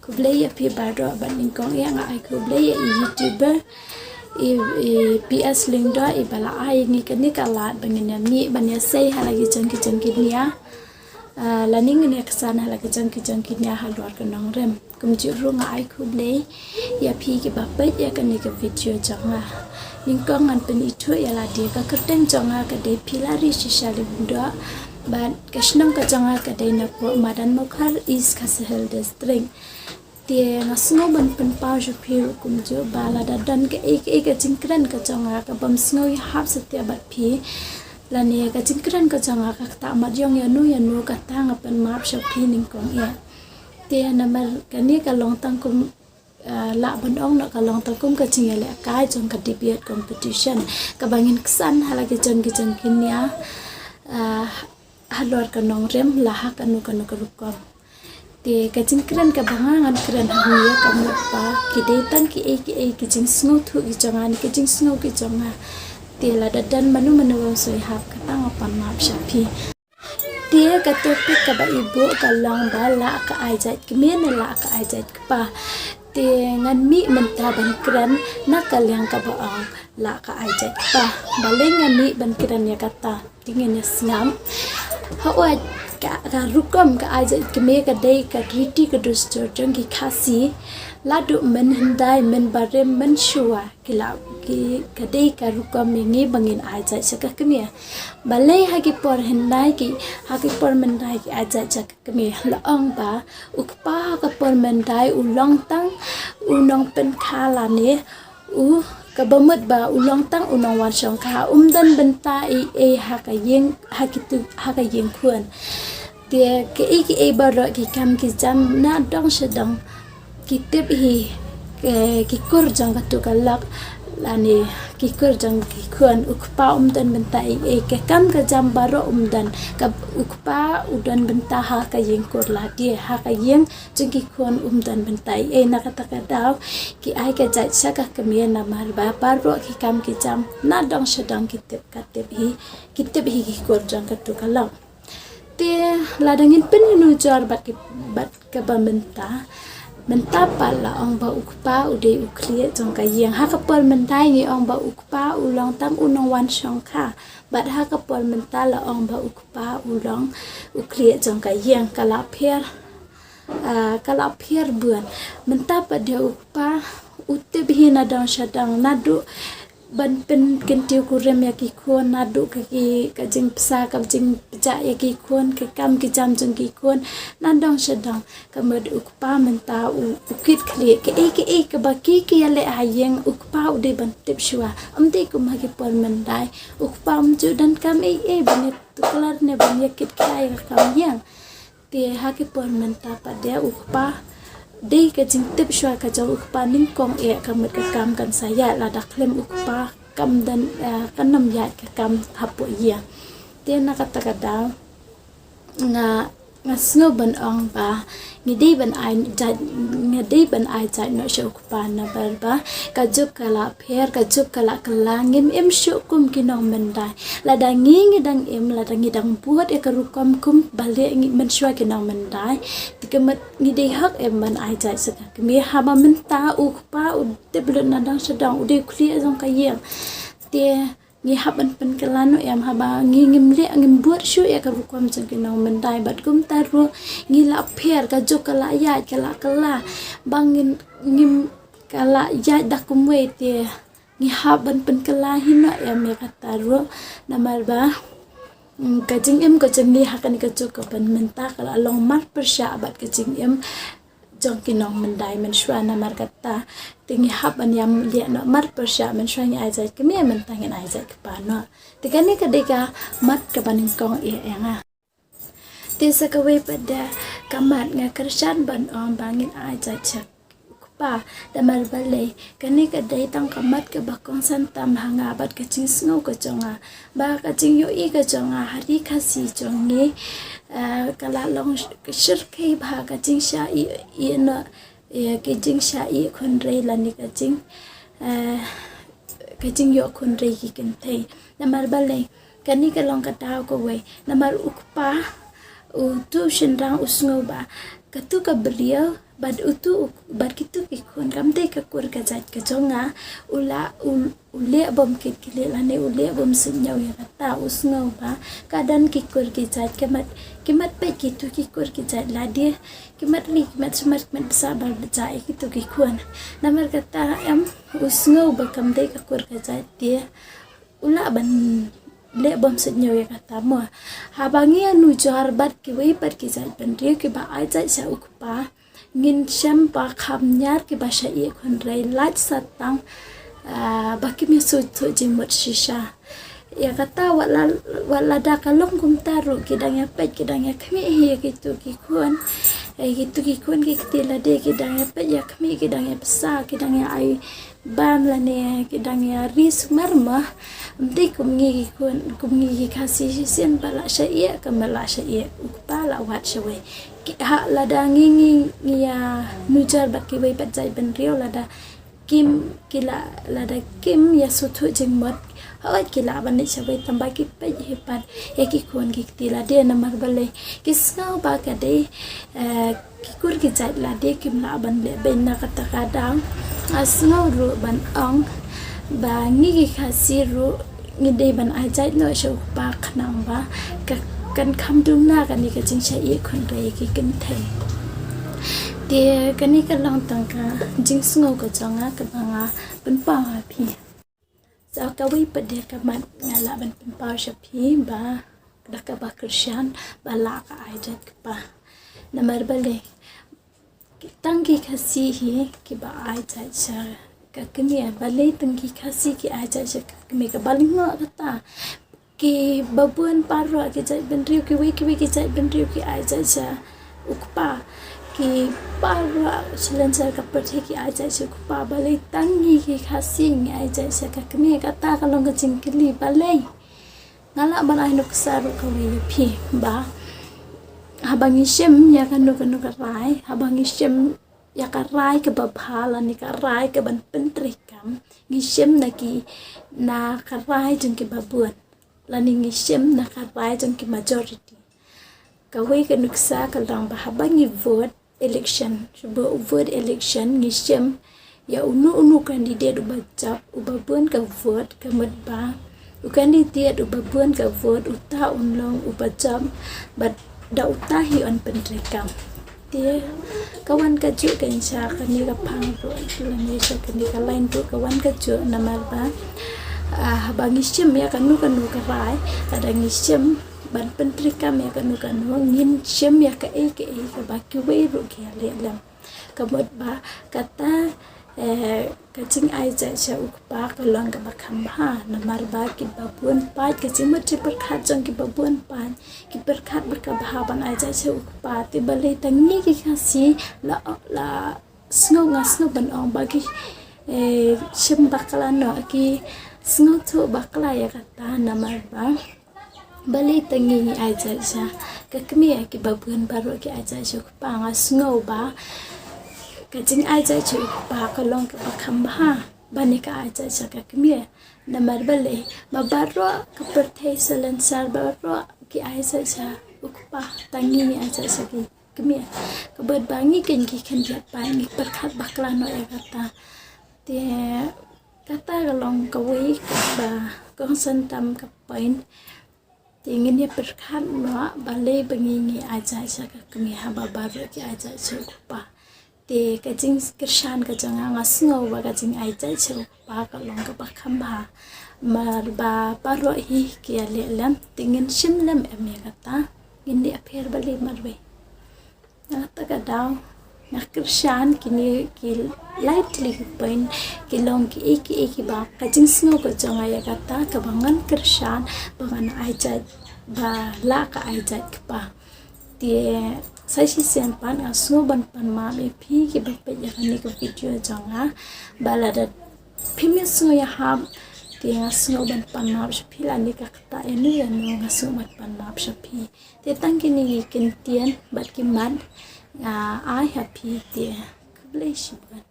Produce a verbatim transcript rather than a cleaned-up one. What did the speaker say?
Khublei ïa phi baroh bad nyngkong eh nga ai khublei ïa i YouTuber i, i P S Lyngdoh i ba la ai ngi kane ka lad ba ngin ïa mih ban ïa sei ha la ki jong ki jong ki nia. Ah, la ning ngin ïa ksan ha la ki jong ki jong ki nia halor ka nongrim. Kumjuh ruh nga ai khublei ïa phi kiba peit ïa kane ka video jong nga. Nyngkong ngan pynithuh ïa lade, ka kyrteng jong nga ka dei Philari Shisha Lyngdoh bad ka shnong ka jong nga ka dei napoh Madan Mokhar, East Khasi Hills District. Te nga sngew ban pynpaw sha phi ruh kumjuh ba lada don kaei kaei ka jingkren ka jong nga ka bym sngew ïahap satia bad phi, lane ka jingkren ka jong nga ka ktah mat ïong ïano ïano, kata nga pynmap sha phi nyngkong eh. Te namar kane ka long tang kum, ah, lah ban ong noh ka long tang kum ka jingïalehkai jong ka debate competition kaba ngin ksan ha la ki jong ki jong ki nia, ah, halor ka nongrim la ha kano kano ka rukom. Te ka jingkren kaba nga ngan kren hangne ka mut ba ki dei tang kiei kiei ki jingsngewthuh ki jong nga ne ki jingsngew ki jong nga. Te lada don mano mano bym sngewthuh kata nga pynmap sha phi. Te ka topic kaba i buh ka long ba lah ka ai jait kmie ne lah ka ai jait kpa. Te ngan mih mynta ban kren na ka liang kaba ong lah ka ai jait kpa. Balei nga mih ban kren ïa kata? Te ngin ïa sngap. Hooid, ka, ka rukom ka ai jait kmie ka dei ka riti ka dustur jong ki Khasi. Lada mynhyndai, mynbarim, mynshuwa ki la, ki, ka dei ka rukom ïa ngi ba ngin ai jait sha ka kmie. Balei ha ki por hyndai ki, ha ki por myndai ki ai jait sha ka kmie? La ong ba u kpa ha ka por myndai u long tang u nongpynkha lane u kaba mut ba u long tang u nongwan shongkha, um don bynta ei ei ha ka ïing, ha ki tu, ha ka ïing khun. Te kiei kiei baroh ki kam ki jam na dong sha dong ki tip hi ki, ki kur jong katu ka lok lane ki kur jong ki khun. U kpa um don bynta ei ei, ka kam ka jam baroh um don. Ka, u kpa u don bynta ha ka ïing kur lade, ha ka ïing jong ki khun um don bynta ei ei. Na kata ka daw ki ai ka jait sha ka kmie namar ba baroh ki kam ki jam na dong sha dong ki tip, ka tip hi, ki tip hi ki kur jong katu ka lok. Te lada ngin pynïanujor bad ki, bad kaba mynta, mynta pat la ong ba u kpa u dei u khlieh jong ka ïing. Ha ka por mynta ngi ong ba u kpa u long tang u nongwan shongkha. Bad ha ka por mynta la ong ba u kpa u long u khlieh jong ka ïing. Ka la pher, ah, ka la pher bun. Mynta pat de u kpa u tip hi na dong sha dong, naduh ban pynkyntiew kurim ïa ki khun, naduh ka ki, ka jingpysa, ka jingpjah ïa ki khun, ka kam ki jam jong ki khun na dong sha dong. Ka mut u kpa mynta u, u kit khlieh. Kiei kiei kaba ki, ki ïaleh ha ïing u kpa u dei ban tip shuwa. Ym dei kum ha ki por myndai, u kpa um ju donkam ei ei ban ïa tuklar ne ban ïa kit khia ïa ka kam ïing. Te ha ki por mynta pat de u kpa dei ka jingtip shuwa ka jong u kpa nyngkong eh, ka mut ka kam kan sa ïaid. Lada khlem u kpa kam don, eh, kan ym ïaid ka kam hapoh ïing. Te na kata ka daw nga, nga sngew ban ong ba ngi dei ban ai jait, ngi dei ban ai jait noh sha u kpa namar ba ka juk ka la pher, ka juk ka la kylla, ngim im shuh kum ki nongmyndai. Lada ngi, ngi dang im, lada ngi dang bud ïa ka rukom kum ba leh ngi mynshuwa ki nongmyndai, te ka mut ngi dei hok em ban ai jait sha ka kmie. Haba mynta u kpa u tip lut na dong sha dong, u dei u khlieh jong ka ïing. Te ngi hap ban pynkylla noh em haba ngi, ngim leh, ngim bud shuh ïa ka rukom jong ki nongmyndai. Bad kumta ruh ngi la pher, ka juk ka la ïaid, ka la kylla, ba ngin, ngim, ka la ïaid da kumwei. Te ngi hap ban pynkylla hi noh em ïa kata ruh namar ba, mm, ka jingim ka jong ngi ha kane ka juk ka ban mynta ka la long marpyrshah bad ka jingim jong ki nongmyndai mynshuwa. Namar kata te ngi hap ban ïam leh noh marpyrshah, mynshuwa ngi ai jait kmie, mynta ngin ai jait kpa noh. Te kane ka dei ka mat kaba nyngkong eh ïa nga. Te sa kawei pat de ka mat nga kyrshan ban ong ba ngin ai jait sha u kpa. Namar balei? Kane ka dei tang ka mat kaba kongsan tam ha nga bad ka jingsngew ka jong nga, ba ka jingïohi ka jong nga ha ri Khasi jong ngi, eh, ka la long sh-, ka shyrkhei bha ka jingshah ïeh, ïeh noh, eh, ka jingshah ïeh khun rei lane ka jing, eh, ka jingïoh khun rei ki kynthei. Namar balei? Kane ka long ka daw kawei namar u kpa, utu u shynrang u sngew ba katu ka briew bad utu u-, bad kitu ki khun, kam dei ka kur ka jait ka jong nga, u la, u, u leh bym kit ki leh lane u leh bym sngewthuh ïa kata, u sngew ba ka don ki kur ki jait, ki mat, ki mat peit kitu ki kur ki jait lade, ki mat ri, ki mat sumar, ki mat bsa ba jait kitu ki khun. Namar kata em, u sngew ba kam dei ka kur ka jait te u lah ban leh bym sngewthuh ïa kata mo. Haba ngi ïa nujor bad kiwei pat ki jait bynriew kiba ai jait sha u kpa, ngin shem ba kham ñiar kiba shah ïeh khun rei lait sa tang, ah, ba kim ïa sngewthuh jingmut shisha. Ïa kata wat la, wat lada ka long kumta ruh ki dang ïa peit, ki dang ïa khmih hi ïa kitu ki khun. Eh, kitu ki khun ki kti lade ki dang ïa peit ïa khmih, ki dang ïa bsa, ki dang ïa ai bam lane ki dang ïa ri sumar ma. Ym dei kum ngi ki khun, kum ngi ki Khasi shisien ba lah shah ïeh, ka ma lah shah ïeh, u kpa lah wad shawei. Ki, ha, lada ngi, ngi, ngi ïa nujor bad kiwei pat jait bynriew, lada kim, ki lah, lada kim ïa sngewthuh jingmut, hooid ki lah ban leit shawei, tangba ki peit hi pat ïa ki khun ki kti lade. Namar balei? Ki sngew ba ka dei, eh, ki kur ki jait lade kim lah ban leh beiñ. Na kata ka daw nga sngew ruh ban ong ba ngi ki Khasi ruh ngi dei ban ai jait noh sha u kpa khnang ba ka, kan kham duna kane ka jingshah ïeh khun rei ïa ki kynthei. Te kane ka long tang ka jingsngew ka jong nga kaba nga pynpaw ha phi. Sa kawei pat de ka mat nga lah ban pynpaw sha phi ba da kaba kyrshan ba lah ka ai jait kpa. Namar balei? Tang ki Khasi hi kiba ai jait sha ka kmie. Balei tang ki Khasi ki ai jait sha ka kmie? Kaba lyngngoh kata, kiba bun baroh ki jait bynriew, kiwei kiwei ki jait bynriew ki ai jait sha u kpa. Ki baroh shalynter ka pyrthei ki ai jait sha u kpa. Balei tang ngi ki Khasi ngi ai jait sha ka kmie? Kata ka long ka jingkylli. Balei? Nga lah ban ai nuksa ruh kawei ïa phi ba haba ngi shim ïa kano kano ka rai, haba ngi shim ïa ka rai kaba bha lane ka rai kaban pyntreikam, ngi shim na ki, na ka rai jong kiba bun lane ngi shim na ka rai jong ki majority. Kawei ka nuksa ka long ba haba ngi vote election, shuh ba u vote election ngi shim ïa uno uno u candidate uba jop, uba bun ka vote, ka mut ba u candidate uba bun ka vote uta un long uba jop, bad da uta hi un pyntreikam. Te ka wan kajuh kan sha kane ka phang ruh, lane sha kane ka line ruh ka wan kajuh, namar ba, ah, haba ngi shim ïa kano kano ka rai, lada ngi shim ban pyntreikam ïa kano kano, ngin shim ïa kaei kaei kaba kiwei ruh ki ïa leh lem. Ka mut ba kata, eh, ka jingai jait sha u kpa ka long kaba kham bha, namar ba kiba bun pat, ka jingmut jingpyrkhat jong kiba bun pat ki pyrkhat ba ka bha ban ai jait sha u kpa. Te balei tang ngi ki Khasi la, la sngew, nga sngew ban ong ba ki, eh, shim bakla noh, ki sngewthuh bakla ïa kata, namar ba balei tang ngi ngi ai jait sha ka kmie, kiba bun baroh ki ai jait sha u kpa? Nga sngew ba ka jingai jait sha u kpa ka long kaba kham bha ban ïa ka ai jait sha ka kmie. Namar balei? Ba baroh ka pyrthei salonsar baroh ki ai jait sha u kpa, tang ngi ngi ai jait sha ki kmie. Ka mut ba ngi keiñ ki khyndiat pat ngi pyrkhat bakla noh ïa kata. Te kata ka long kawei kaba kongsan tam ka point. Te ngin ïa pyrkhat noh balei ba ngi ngi ai jait sha ka kmie haba baroh ki ai jait sha u kpa. Te ka jingkyrshan ka jong nga, nga sngew ba ka jingai jait sha u kpa ka long kaba kham bha. Namar ba baroh hi ki ïa leh lem, te ngin shim lem em ïa kata? Ngin ïa pher balei marwei? Na kata ka daw nga kyrshan, kine ki lai tylli ki point ki long kiei kiei kiba ka jingsngew ka jong nga ïa kata kaba ngan kyrshan ba ngan ai jait, ba lah ka ai jait kpa. Te sa shisien pat nga sngew ban pan map ïa phi kiba peit ïa kane ka video jong nga, ba lada phim ïa sngew ïahap, te nga sngew ban pan map sha phi, lane ka kata ïano ïano nga sngew ban pan map sha phi. Te tang kine ki kyntien bad ki mat nga ai ha phi. Te khublei shibun.